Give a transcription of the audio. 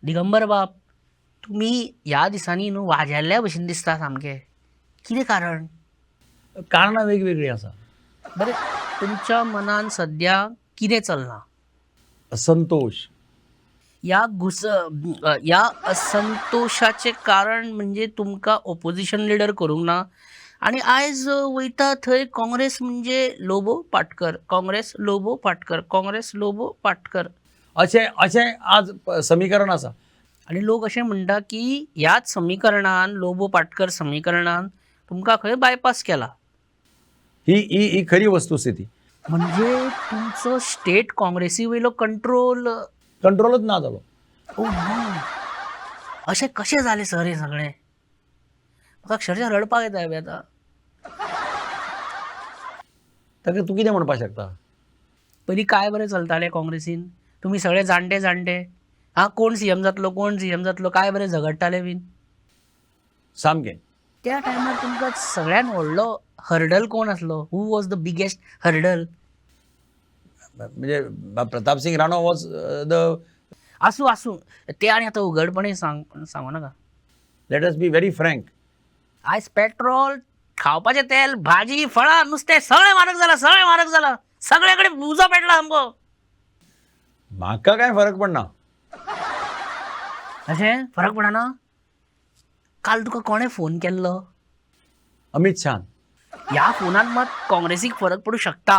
दिगंबर बाब, तुमी ह्या दिसांनी न्हू वाजेल्ल्या भशेन दिसता सामकें. कितें कारण? कारणां वेगवेगळीं आसा. बरें, तुमच्या मनान सद्या कितें चल्लां? असंतोश. ह्या घुस ह्या असंतोशाचें कारण म्हणजे तुमकां ओपोजिशन लिडर करूंक ना आनी आयज वयता थंय काँग्रेस म्हणजे लोबो पाटकर, काँग्रेस लोबो पाटकर, काँग्रेस लोबो पाटकर. अशें अशें आज समीकरण आसा. आनी लोक अशें म्हणटा की ह्याच समीकरणान, लोबो पाटकर समीकरणान तुमकां खंय बायपास केला. ही ही ही खरी वस्तुस्थिती. म्हणजे तुमचो स्टेट काँग्रेसी वयलो कंट्रोल कंट्रोलच ना जालो. ओ नो, अशें कशें जालें सर हें सगळें? म्हाका अक्षरशा रडपाक येता हें आतां. ताका तूं कितें म्हणपाक शकता? पयलीं काय बरें चलतालें काँग्रेसीन, तुमी सगळे जाणटे जाणटे, आं, कोण सीएम जातलो, कोण सीएम जातलो, काय बरें झगडटाले बीन. सामकें. त्या टायमार तुमकां सगळ्यान व्हडलो हर्डल कोण आसलो? Who was the biggest hurdle? म्हणजे प्रताप सिंग राणो वॉज the आसूं आसूं, ते आनी आतां उगडपणी सांग, सांगू नाका. Let us be very frank. आयज पेट्रोल, खावपाचें तेल, भाजी, फळां, नुस्तें सगळें म्हारग जालां, सगळें म्हारग जालां, सगळे कडेन उजो पेटला सामको. म्हाका कांय फरक पडना. अशें फरक पडना? काल तुका कोणें फोन केल्लो? अमीत शहान. ह्या फोनान मात काँग्रेसीक फरक पडूं शकता.